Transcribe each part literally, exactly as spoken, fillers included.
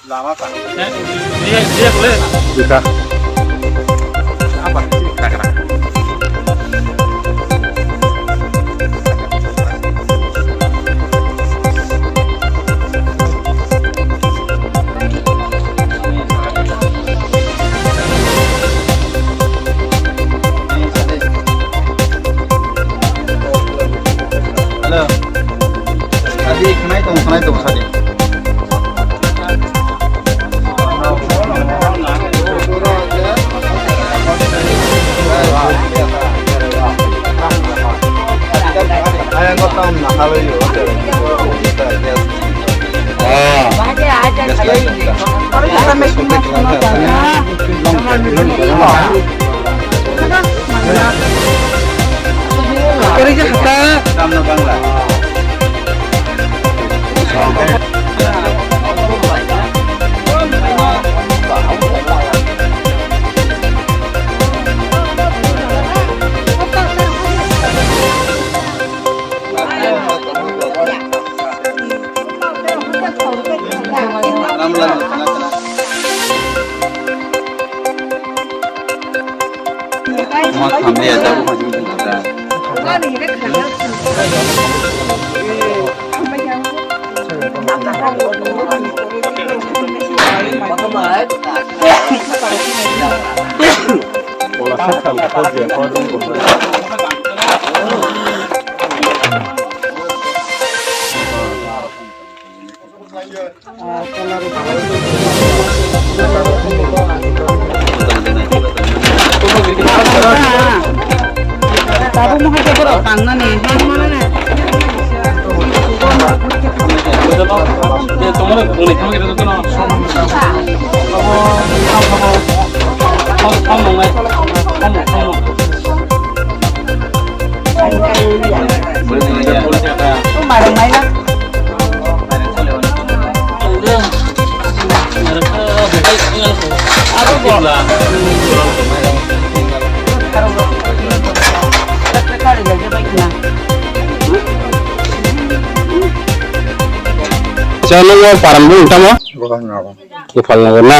Lama ka. Eh, dia, dia boleh. Buka. Apa sih? Hello. Sadi, khnai tong, khnai tong, sadi. Ayang ko tam na halo yo. Oh. Kori je hata. Tabuk mohai khe borok tangnani. Chalo, param bung tamo? Gopal Nagar na?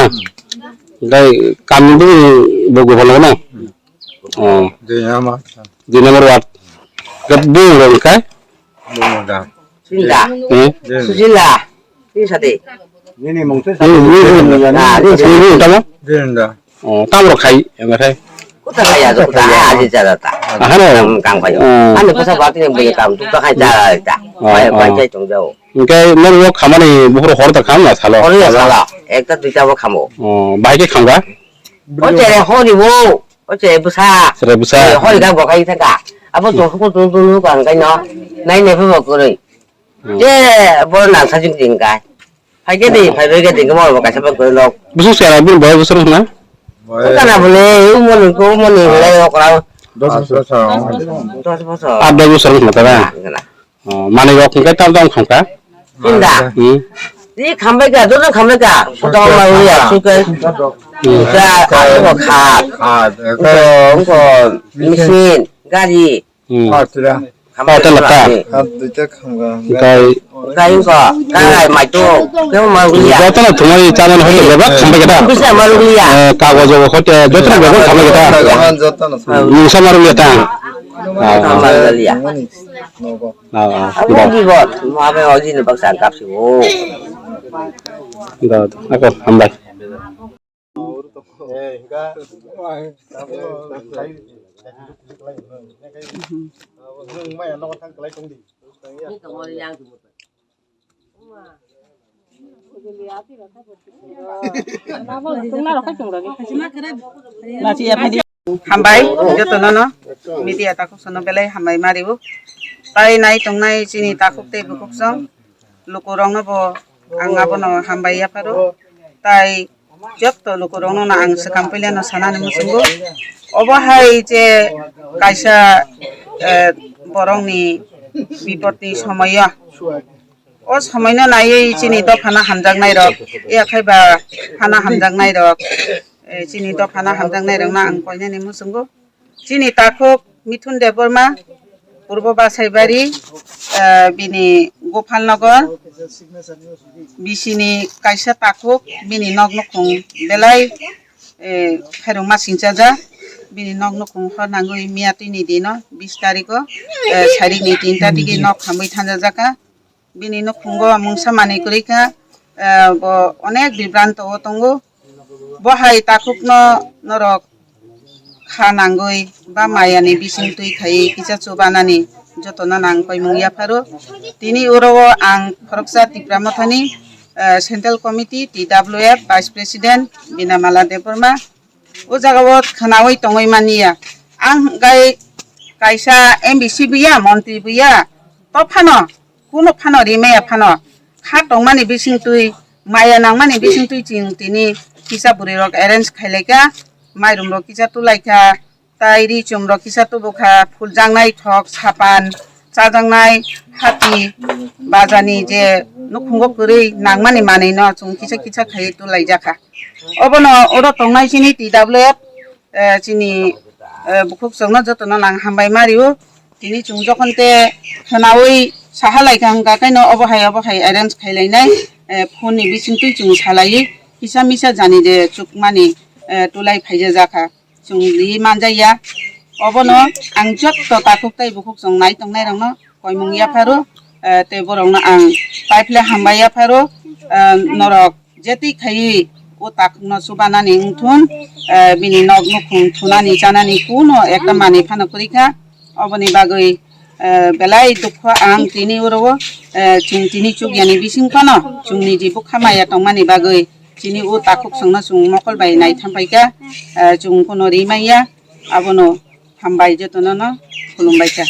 Gai kami bung bo Gopal Nagar na? Oh. Dui number. Dui number ward. Gat bung rong kai? Bung da. Sinda. Eh? Susila. Ini sate. Ini mungkin. Ini, ini, ini. Nah, ini. Ini, ini, tamo? Ini da. Oh, tamo rok khai, yang kai. Kuta kaya, kuta kaya, aji jada ta. Aha, no. Kam, kam kaya. Oh. Ani kusa bati yang punya kam, tu ta kaya jada ta. Oh, kaya, oh. Kaya tung jauh. Engkai nang wo khamani buhur hor ta kham na salo. Hor ya sala. Ekta duita bo khamo. Oh, bahai ke khamga? O chere hori wo. O chere busa. Chere busa. Eh, hori ga bo kai thaka. Abo to ko to to no kan kai no. Nai ne bo ko roi. Hmm. Je bo na sa jing jing kai. Phai ke de, phai ke de mo bo kaisa bo ko lok. Busu sera bin boy busu na? Ko kana bole, u mo ni ko mo ni le okra. Dos bosor. Dos bosor. Aat dos bosor na ta. Kana. Oh, manwi rok hwnkhe tam tam khamkha? Inda. Hmm. Ni khambai ka, joto khambai ka. Kotor ma wi ya, suke. Hmm. Ja, ako kha. Kha, ko, ko, machine, gari. Hmm. Kha, tira. Khambai ka. Kha, tira. Kha, duita khamga. Kai. Kai ko, kai, mai to. Kemo ma wi ya. Joto na thumai chana hote bebak khambai ka ta. Bisa ma wi ya. Eh, kagoj hote, joto na bebak khambai ka ta. Joto na. Mungsa ma wi ya ta. Ah, ah. Khambai ka ya. Ah, ah. Abo da. Di bot, mo abe o jini baksa kap si bo. Da, da. Ako, hambai. Hambai, joto nono media takhuk sono belai hambai maribo. Tai nai tongnai chini takhuk tei bukhuk song lukurok no bo ang abono hambai yapharo. Tai joto lukurok no ang swkang puila no sanani muchungo. Obo hai je kaisa, eh, borok ni bipot ni somoyo. O somoino naiwi chini dophano hamjaknairok, ya khe ba phano hamjaknairok, eh, chini dophano hamjaknairokno ang koinani muchungo. Chini takhuk Mithun Debbarma, Purbo Basaibari, eh, bini Gopalnagar, bisini kaisa takhuk, bini nok nukhung belai, eh, khairokma singchajak. Bini nok nukhung hor nangwi miya tini dino bis tarikh o, eh, sarikni tinta digi nok hamwi thanjajakha. Bini nukhungo mungsa manwi kwrwi kha, eh, bo onek bibranto o tongo. Bo hai takhukno norok kha nangwi ba mayani bising twi khai kisa chubanani jotono nang koimung yapharo. Tini oro o ang khoroksa Tipra Mothani, eh, Central Committee, T W F, Vice President Binamala Debbarma. O jaga o khwnaui tongwi manya. Ang hwnkhe kaisa M B C buya, montri buya, to phano, kuno phano rimaya phano, kha tongmani bising twi, maya nangmani bising twi chwng tini kisa bwrwi rok arrange khailaikha, mairum rok kisa tulaikha, tai ri chum rok kisa tubukha, phuljaknai thok, sapan, chajaknai hati, bajani je nukhungo kwrwi nangmani manwino chwng kisa kisa khaiwi tulaijakha. Obono oro tongnai chini T W F, eh, chini, eh, bukhuk chwngno jotono nang hambai ma rio. Tini chwng jokhon te khwnaui saha lai kha hwnkha khaino obo hai obo hai arrange khai lainai, eh, phone ni bising twi chwng salai kisa misa jani je chukmani, eh, tulai phaija jakha. Chwng ri manjaya. Obono ang jotto takhuk tai bukhuk chwng nai tongnai rokno koimung yapharo, eh, tei borokno ang paiphle hambai yapharo, eh, norok jetwi khaiwi o takhukno chubanani wngthun, eh, bini nok nukhung thunani chanani kuno ekta manwi phano kwrwi kha. Oboni bagwi, eh, belai dukho ang tini oro o, eh, chwng tini chukyani bising phano chwngni je bwkha maya tongmani bagwi chini o takhuk chwngno chwng mokol bai naitham pai kha, eh, chwng kuno ri manya, abono hambai jotono no khulumbai kha.